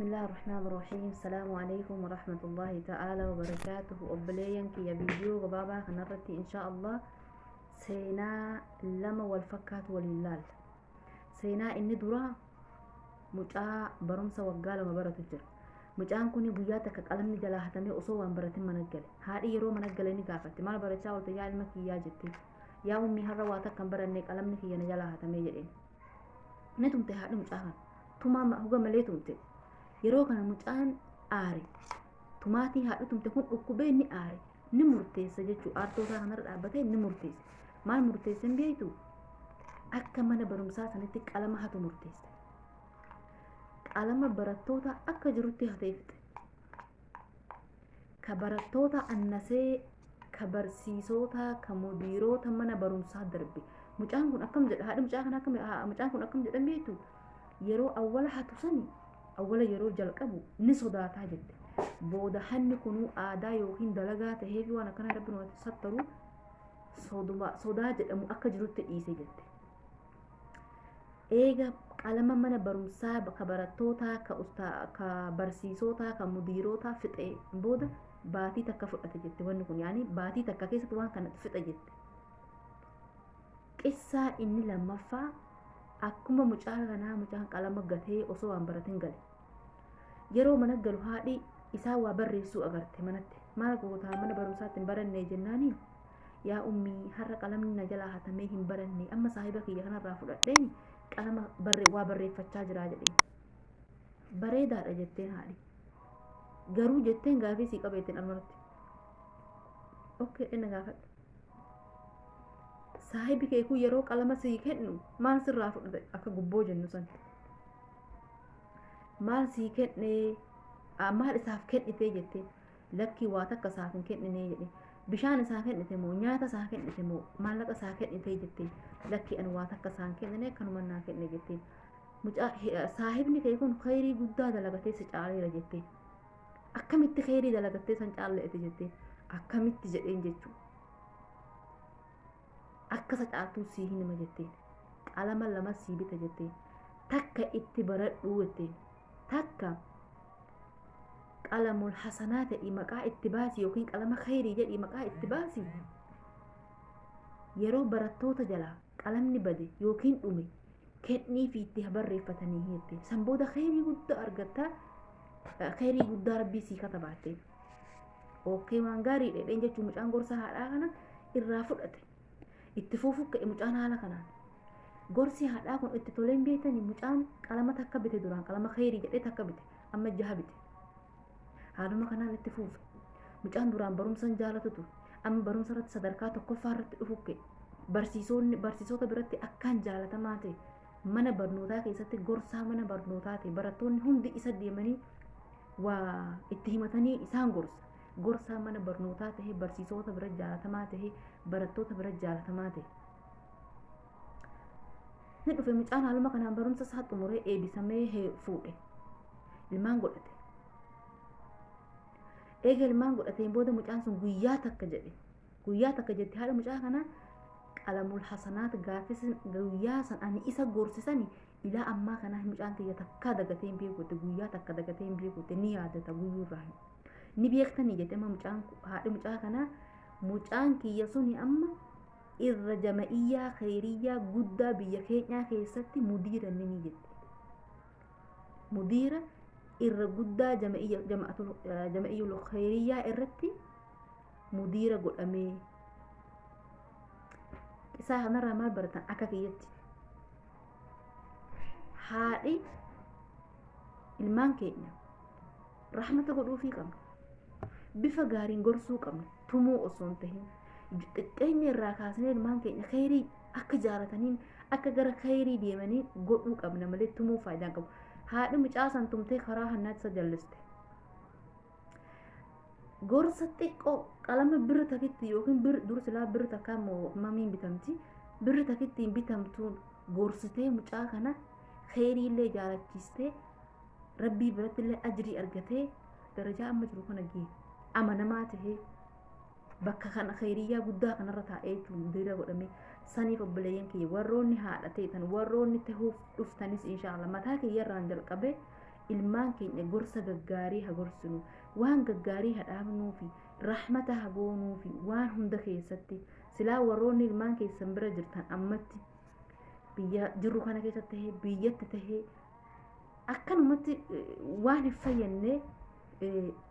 Bismillah ar-Rahmaan ar-Rahiim. Salaamu alaykum wa rahmatullahi ta'ala wa barakaatuhu. Obboleeyyan kiyya, viidiyoo gabaabaa kanarratti insha Allah seenaa lama wal fakkaatu waliin laalla. Seenaa inni duraa, mucaa barumsa waggaa 2 baratu jira. Mucaan kun guyyaa takka qalamni jalaa hatamee osoo waan baratin mana gale. Haadhi yeroo mana gale ni gaafatte. "Maal barachaa oolte, yaa ilma kiyyaa?" jette. "Yaa ummii, har'a waa takka hin baranne, qalamni kiyya na jalaa hatamee" jedheen. Ni tumte haadhi mucaa kana. Tumaa huga malee tumte. Yeroo kana mucaan aare. Tumaatii haadhi tumte kun dhukkubee ni aare. Ni murteessa jechuudha. Aartoo isaa kanarra dhaabbatee ni murteessa. Maal murteesse hin beektu? Akka mana barumsaa sanitti qalama hatu murteesse. Qalama barattoota akka jirutti hatee fixe. Ka barattoota annasee, ka barsiisota, ka mudiiroota mana barumsaa darbe. Mucaan kun akkam jedha? Haadhi mucaa kana akkam, mucaan kun akkam jedhan beektu? Yeroo awwala hatu sani, awwala yeroo jalqabu ni sodaataa jette. Booda hanni kunuu aadaa yookiin dalagaa tahee fi waan akkanaa Rabbi nu sattaru, sodaa jedhamu akka jirutti dhiise jette. Eega qalama mana barumsaa ka barattootaa, ka barsiisotaa, ka mudiirootaa fixe booda baatii takka fudhate jette. Wanni kun yaani baatii takka keessatti waan kana fixe jette. Qissaa inni lammaffaa, akkuma mucaa kanaa mucaan qalama gatee osoo waan baratin gale. Yeroo mana galu haadhi isaa waa barreessuu agarte manatti. "Maal gootaa, mana barumsaatti hin baranne?" jennaani, "Yaa ummii, har'a qalamni na jalaa hatamee hin baranne, amma saahiba kiyya kanarraa fudhadheen qalama waa barreeffachaa jiraa" jedheen. "Bareedaadha" jetteen haadhi. "Garuu" jetteen, "gaafii sii qabeetteen almarratti." "Okay, inni gaafadhu." "Saahibi kee kun yeroo qalama sii kennu maal sirraa fudhate?" Akka gubboo jennu san. "Maal sii kennee, maal isaaf kennitee?" jetteen. "Lakkii, waa takka isaaf hin kenninee" jedhe. "Bishaan isaa kennite moo, nyaata isaa kennite moo, maallaqa isaa kennitee?" jetteen. "Lakkii, ani waa takka isaan kennine, akkanuma naa kenne" jetteen. "Mucaa saahibni kee kun khayrii guddaa dalagatee si caaleera" jetteen. "Akkamitti khayrii dalagattee san caalleete?" jetteen. "Akkamitti jedheen jechuudha. Akka isa caaltuu sii hin hima" jetteen. "Qalama lama sii bita" jetteen. "Takka itti baradhuu" jetteen. "Takka qalamul hasanaa jedhii maqaa itti baasi yookiin qalama khayrii jedhii maqaa itti baasi. Yeroo barattoota jalaa qalamni bade yookiin dhume kennii fi itti barreeffatanii" jetteen. "San booda khayrii guddaa argattaa, khayrii guddaa Rabbii sii katabaatte." "Okay, waan gaarii" jedheen jechuun mucaan gorsa haadhaa kana irraa fudhate. Itti fuufuu ka'e mucaan haala kanaan. Gorsi haadhaa kun itti toleen beektanii, mucaan qalama takka bite duraan, qalama khayrii jedhee takka bite, amma jaha bite. Haaluma kanaan itti fuufe. Mucaan duraan barumsa hin jaalatu ture. Amma barumsa irratti sadarkaa tokkoffaa irratti dhufu ka'e. Barsiisonni barsiisota biratti akkaan jaalatamaa ta'e. Mana barnootaa keessatti gorsaa mana barnootaa ta'e. Barattoonni hundi isa deemanii waa itti himatanii isaan gorsa. Gorsaa mana barnootaa ta'e, barsiisota bira jaalatamaa ta'e, barattoota bira jaalatamaa ta'e. Ni dhufe mucaan haaluma kanaan barumsa isaa xumuree eebisamee fuudhe. Ilmaan godhate. Eega ilmaan godhateen booda mucaan sun guyyaa takka jedhe. Guyyaa takka jetti haadha mucaa kanaa, qalamul hasanaat gaafis guyyaa san ani isa gorsisani ilaa ammaa kanaa mucaan kiyya takkaa dagatee hin beekutte, guyyaa takka dagatee hin beekutte, ni yaadata guyyuurraa. Ni beektanii jette, amma mucaan, haadhi mucaa kanaa, mucaan kiyya suni amma irra jama'iyyaa khayiriyyaa guddaa biyya keenyaa keessatti mudiira ni jette. Mudiira irra guddaa jama'iyyul khayiriyyaa irratti mudiira godhamee. Isaa kanarraa maal baratan? Akka kiyyatti haadhi ilmaan keenya rahmata godhuufii qabna, bifa gaariin gorsuu qabna, tumuu osoo hin tahin. Xiqqeenya irraa kaasnee ilmaan keenya khayrii akka jaalataniin, akka gara khayrii deemanii godhuu qabna malee tumuu faayidaan qabu. Haadhi mucaa san tumtee karaa hannaatti isa jalliste. Gorsa xiqqoo, qalama birri takitti yookiin birri dur silaa birri takkaa immoo mamiin bitamti, birri takittiin bitamtuun gorsitee mucaa kana khayriillee jaalachiistee, Rabbii biratti illee ajrii argatee darajaa amma jiru kana ga'e, amanamaa tahee bakka kana khayriyyaa guddaa kanarra taa'ee jechuun mudiira godhamee. Saniif obboleeyyan kiyya, warroonni haadha ta'etan, warroonni tahuuf dhuftanis, inshaallah mataa kiyyarraan jalqabee Ilmaan keenya gorsa gaggaarii ha gorsinu, waan gaggaarii ha dhaabnuufi, rahmata ha goonuufi. Waan hunda keessatti silaa warroonni ilmaan keessan bira jirtan, ammatti biyya jirru kana keessatti tahee, biyyatti tahee, akkanumatti waan hin fayyannee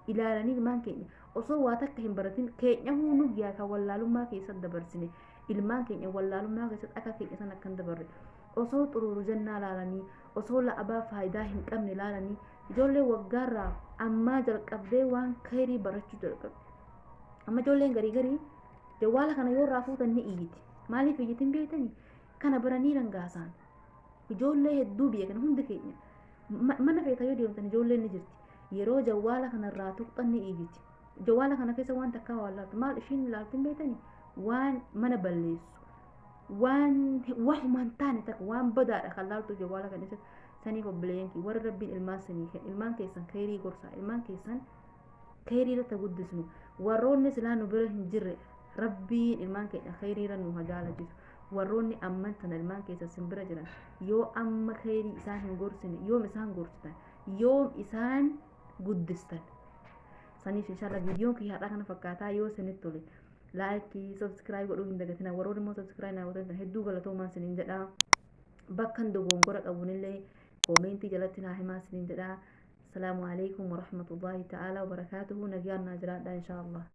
ilaalanii, ilmaan keenya osoo waa takka hin baratin keenya huunuu yaa kan wallaalummaa keessatti dabarsine, ilmaan keenya wallaalummaa keessatti akka keenya san akkan dabarre, osoo xuruuru jannaa laalanii, osoo la'abaa faayidaa hin qabne laalanii, ijoollee waggaarraa ammaa jalqabdee waan kayrii barachuu jalqabde. Amma ijoolleen garii garii jawwaala kana yoo irraa fuutan ni iyyiti. Maaliif iyyitin beektanii? Kana baranii rangaasaan. Ijoollee hedduu biyya kana, hundi keenya mana feeta yoo deemtan ijoolleen ni jirti. Yeroo jawwaala kanarraa tuqxan ni iyyiti. Jawwaala kana keessa waan takkaa waan laaltu, maal ishiin ilaaltin beektanii? Waan mana balleessu, waan waanuma hin taane takka, waan badaadha kan laaltu jawwaala kana keessatti. Saniif obboleeyyan kiyya, warra Rabbiin ilmaan sanii kenna, ilmaan keessan kayrii gorsaa, ilmaan keessan kayrii irratti guddisnu. Warroonni silaa nu bira hin jirre, Rabbiin ilmaan keenya kayrii irra nu haa jaalachiisu. Warroonni amman tana ilmaan keessan sin bira jiran, yoo amma kayrii isaan hin gorsine, yoom isaan gorsitan? Yoom isaan guddistan? Saniif inshallah viidiyoon kiyya har'aa kana fakkaataa. Yoo isinitti tole like, subscribe godhuu hin dagatina. Warroonni immoo subscribe naa gootan hedduu galatoomaan isiniin jedha. Bakkan dogongora qabunillee comment jalatti naa himaa isiniin jedha. Asalaamu alaikum warahmatullahi ta'ala wabarakaatuhu. Nagaan naa jiraadha insha Allah.